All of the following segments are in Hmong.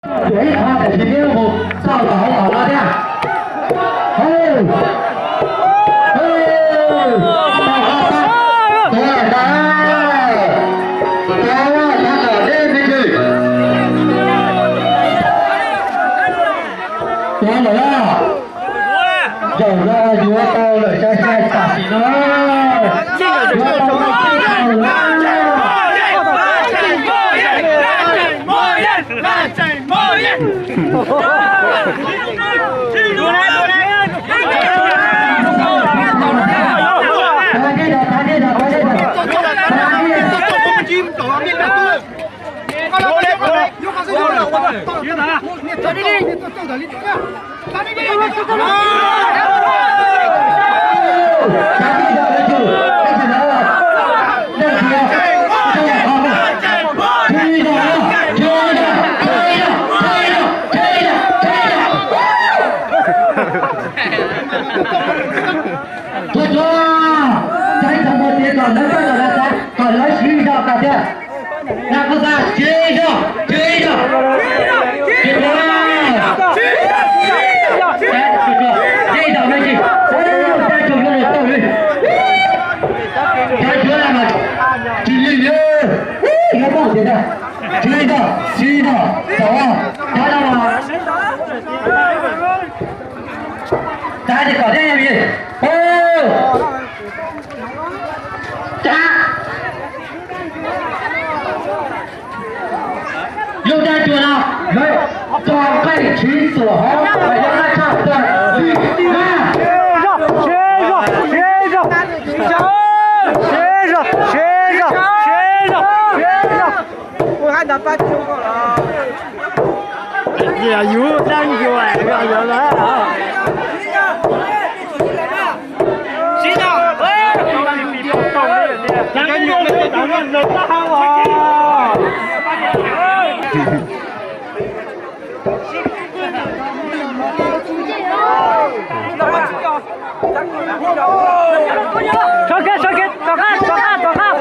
Yuav ib qho tiam sis peb mus txog tom hauv tom no thiab. Hauj, hauj, tau qab pab, tuav lawm ntag, tuav lawm ntag, deb me ntsis. Tuav lawm na. Zaum no yuav tau lawm, xyov xyov tam sim no yuav tau lawm. Tuaj, tuaj, cov ib txhia npua tiav kom lawv txhob kom lawv xav, kom lawv siv zog kom tiag. Nab Kub Xab, siv zog, siv zog. Siv zog. Siv zog me ntsis. Ua cas tsuas yuav luag tau li. Cov tshuav mas tsis lig li. Yuav muaj tiag tiag. Siv zog, siv zog, tau, cov no mas. Tag, ces kom thiab, yog vim, ov, tag. Yog dab tsuag no, lawv tso nqaij tshwv tuam hauv, yog dab tshaj plaws li na. Yus dab yuav, yog lawm. Sawv kev, sawv kev, rov qab, rov qab, rov qab.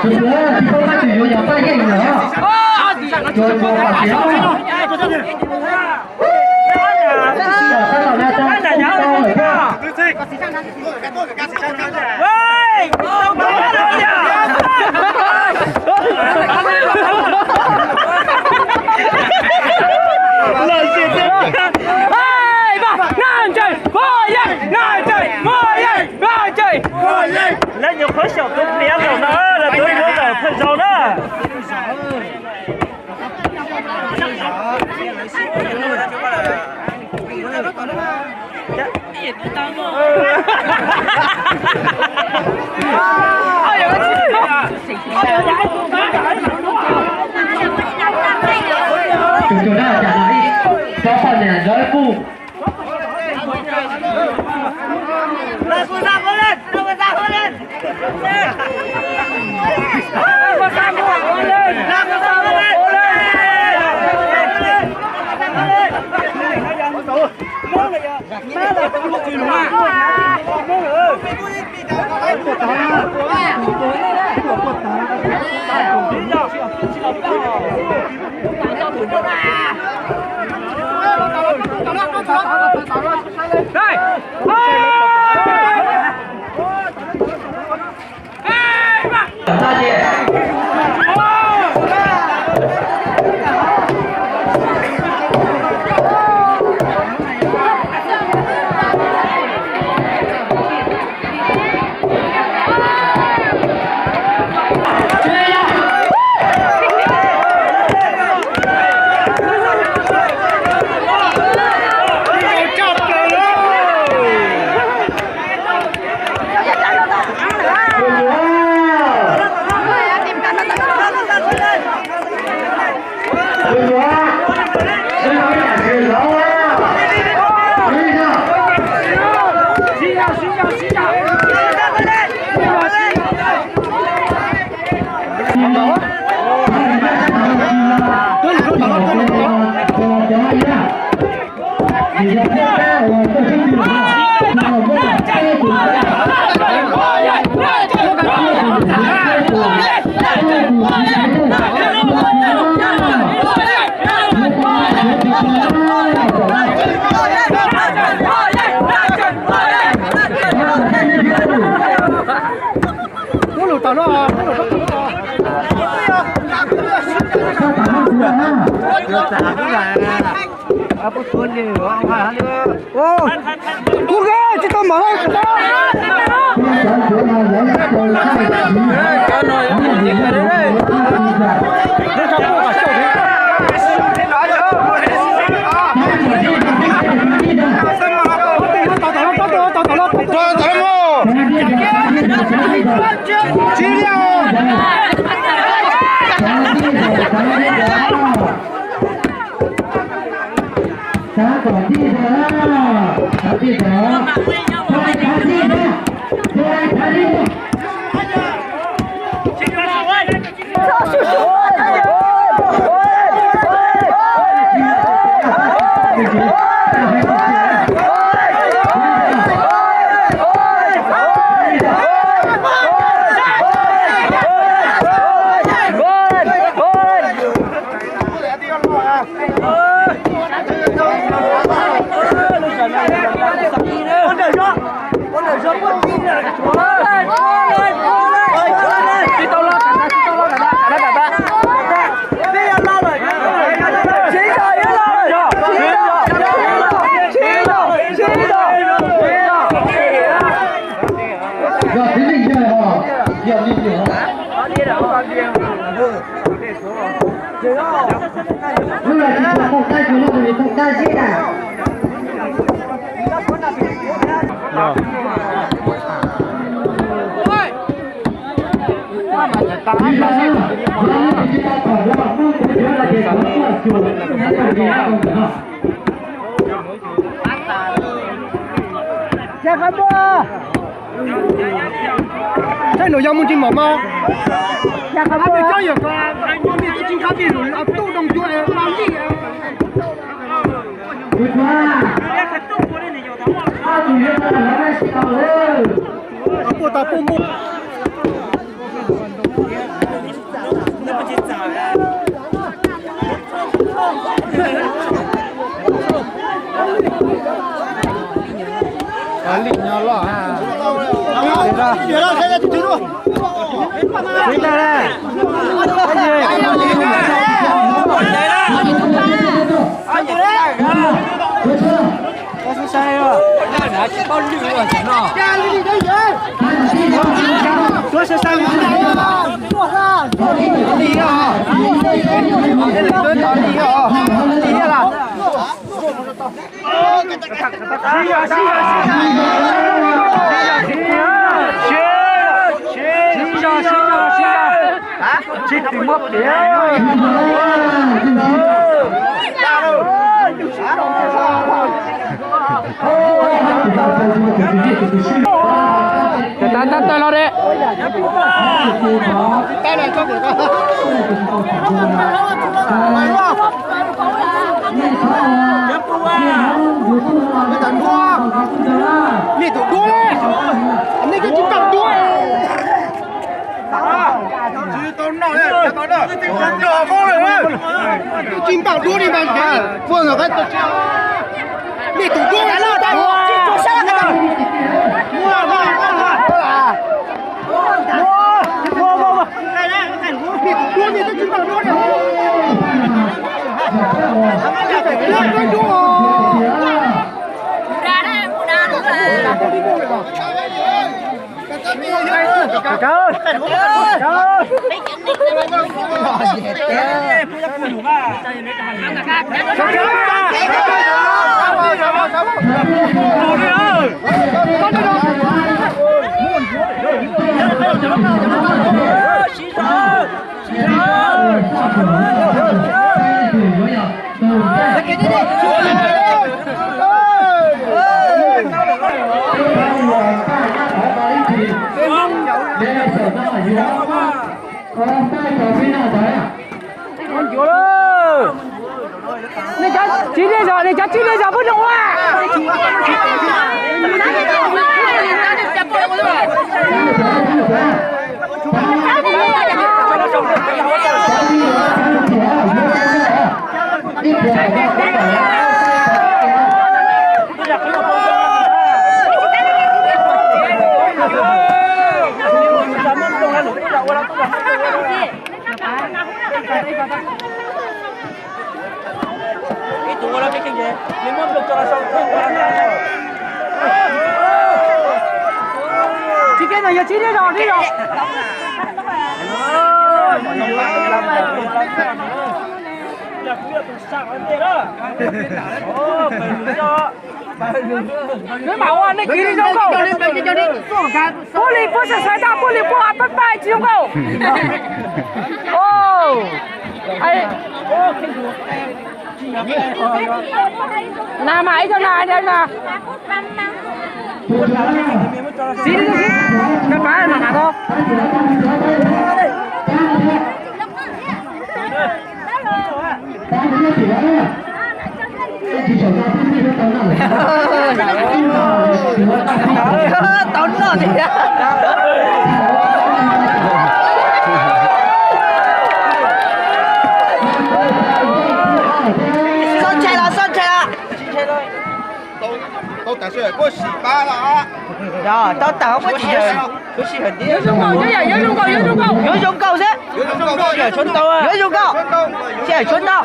Tus tuav tsis paub qab tsis yuav yog paj yeej lawm. Tuav tsuas pom kev. Lawv nyuam qhuav xyaum tus pliav zaum no, lawv tuav yuav zaum thawj zaug na. Tus tus dab cas no ib, rov poj niam ntawd kuj. Muab lus tau no, muab lus tau no. Kuv tsis tau mov. Sab kom tij tau, sab tij tau, tau tij tau, tau tij. Yog tib neeg yawg os, yog li yog. Lub no tsis tau tau dab, tsis tau tau dab zeb na. Saib nws yog mus tsis mom mas. Ab, nws cov yog ko, nws tsis nqa pij lus los tub doo cuag los li. Puaj tau puaj muaj. Li nyob loj. Tab tab tawg los de. Nej tus duab, nej koj tsis tau duab. Tsis npam duab li mas, nej tus duab, nej tus duab nej twb tsis npam duab li. Nej cov tsis dej zog, nej cov tsis dej zog puab zoo ua. Ib tug ua lawm peb kev ces nws muab tus tso los sau ua lawm. Tsis kev no yog tsis deb zog deb zog. Nws mam ua nej kiv li zoo nkauj. Puab li puab xav xav tag puab li puab pab pab tsis zoo nkauj. Na mas ib co na na. Txiv, pab pab no na tau. Tau noj tiag. Xob ntshai los xob ntshai los. Tau tas sawv daws puab sim pab los. Tau tas puab sim. Yuav zoo nkauj, yuav zoo nkauj, yuav zoo nkauj xwb. Yuav zoo nkauj, sij hawm tshuav ntau.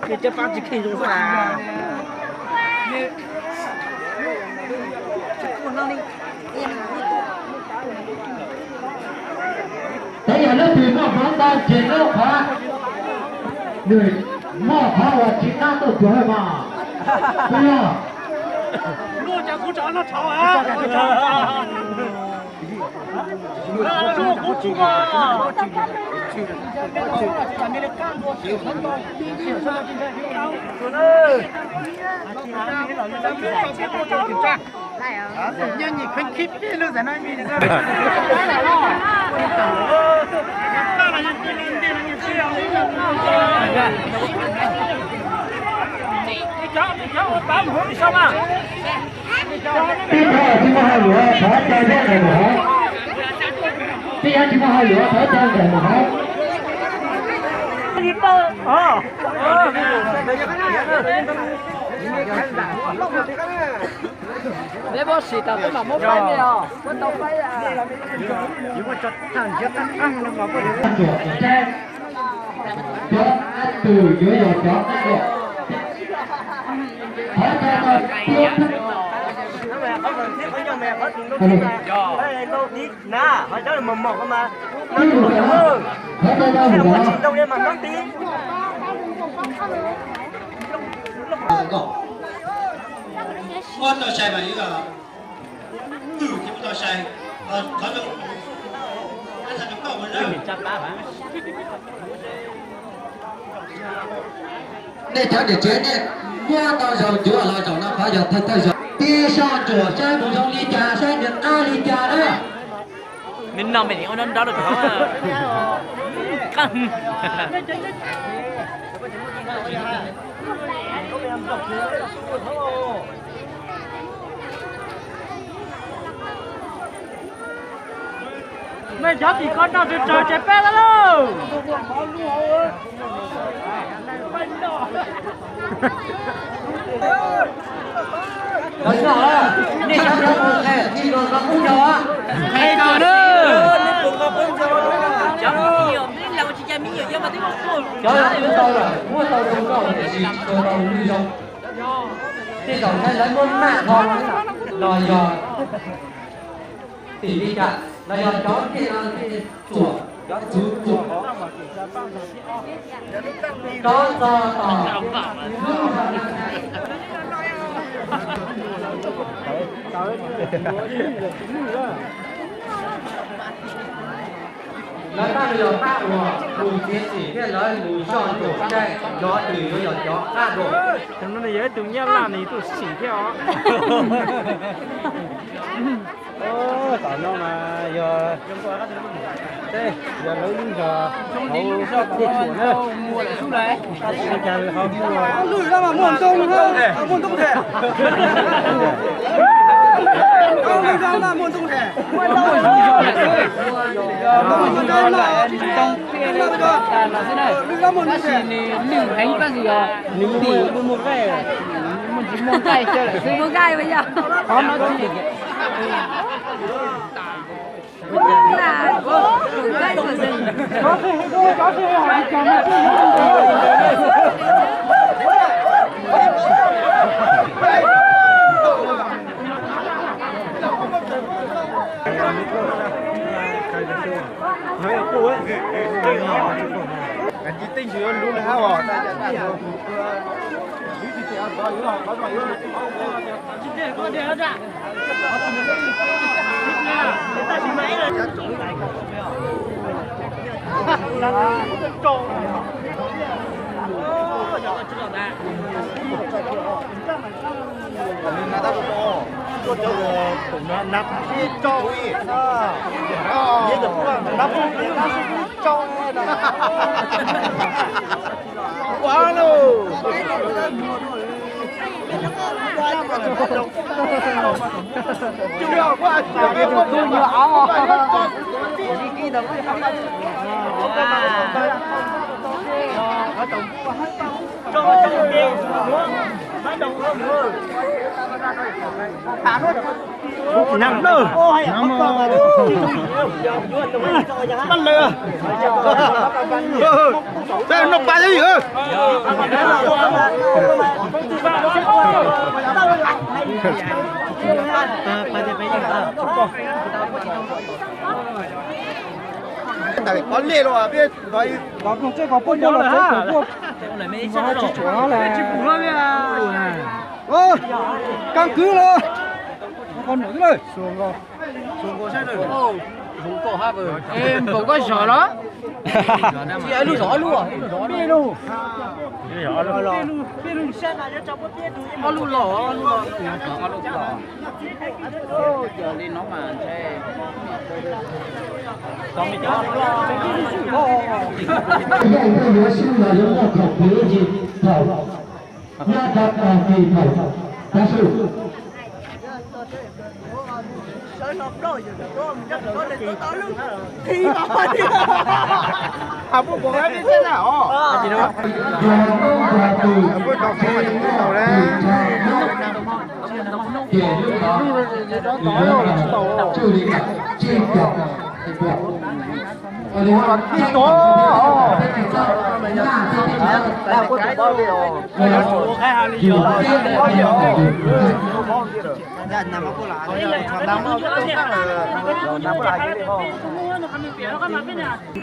Cov pab tsis kheej zoo xwb na. Teb yog leej twg muaj qhov ntau ces lub qhov, nws muaj qhov uas tsis nab tuaj tuag mas. Twb yog. Nyob nyim kheev khib peb lub zam no. Tib cov tsis muaj hauj lwm thov caw zaj nqes mus hauv. Tib cov tsis muaj hauj lwm thov caw nqes mus hauv. Peb muab sim tas peb mam muab peb li os, muab tau peb. Cov ab tug yuav yog cov ab luam. Qhov cov no tiab. Na, ho cov mos mos ko mas, no tus no yog, qhov cov no ua tsis ntau li mas hnub tib. Muab tau sai mas yuav, twb tsis muab tau sai, qhov zoo, qhov zoo koj ua na. Nej cov niam tsev nej muab tau zaus ncuav los zaum no qhov yog thawj thawj zaug. Tib soj ntsuam saib mus zoo li cas, saib nws qab li cas na. Nws no me ua nrov nrov rau tod. Nej cov tim ko noj tsawg tsawg ces peb lawm lauj. Los noj, nej cov cov mus qhia txij los nqa qub ncaug, qhia txog na. Cov me nyuam, nej laus tsis cai me nyuam yog mas twb mus tuaj. Cov laus twb tau lawm, muab tau zoo nkauj tiam sis tsis tau lwm zoo. Tej zaum ntshai lawv muab maj dhau los yog tim li cas los yog cov tej no tej txuam, cov txwv txuam, cov txog tom lub Lawv tab sis yog qab uas tus txiav txim thiab lawv mus soj ntsuam caij cov twg yuav yog cov qab dua. Tus no nws yog ib tug nyab laj nws tuaj sim thiab os. Tom no mas yog, yog lawv lub zos hauv zoj tiaj tsuam na. Ua cas ho muaj, lwj lab mas muaj ntoo, muaj ntoo them. Lwj lab mas muaj ntoo them. Lwj lab muaj ntoo them. Nws heev tab sis yog nws muaj, muaj nqaij, muaj nqaij xwb lawm xwb. Qhov no tsis Pov lej los peb los tsev kom puab muab los tsev kom puab, tsis tshuav lawm. Kaab kwv los, qhov num xwb lawm. Npaum koj zom los? Peb lug, peb lug, ob lub los, ob lub los. Yog li no mas ntshe Yog yuav sib los yuav muaj khoom plig ib ntsis thaum, nyob rau tag kis thaum tav su. Yog hnub yog twg, ces lub no yuav tswj li tsib caug.